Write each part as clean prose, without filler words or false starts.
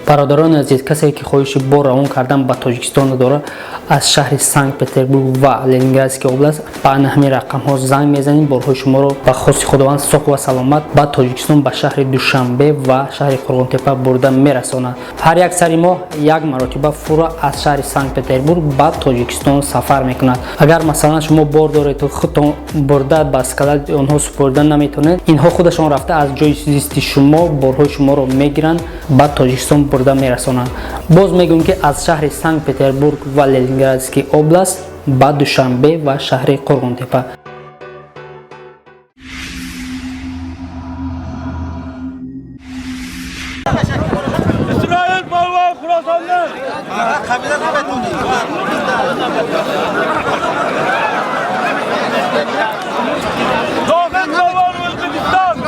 Бародарони азиз, касе ки хоҳиши бор равон кардан ба Тоҷикистон дорад, аз шаҳри Санкт-Петербург ва Ленинградский област ба ҳамин рақамҳо занг мезанед. Борҳои шуморо ба хости Худованд соҳ ва саломат ба Тоҷикистон, ба шаҳри Душанбе ва шаҳри Қурғонтепа бурда мерасонад. Ҳар як сари моҳ як маротиба фура аз шаҳри Санкт-Петербург ба Тоҷикистон сафар мекунад. Агар масалан шумо бор доред, худтон бурда ба склади онҳо супорида наметавонед, инҳо худашон рафта аз ҷои зисти шумо борҳои шуморо мегиранд, ба Тоҷикистон бурда мерасонанд. Боз мегӯем, ки аз шаҳри Санкт-Петербург ва Ленинградский област ба Душанбе ва шаҳри Қурғонтепа. İsrail Palvan Khurasan'dan. Zahid Palvan Özbekistan.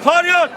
Фарёд!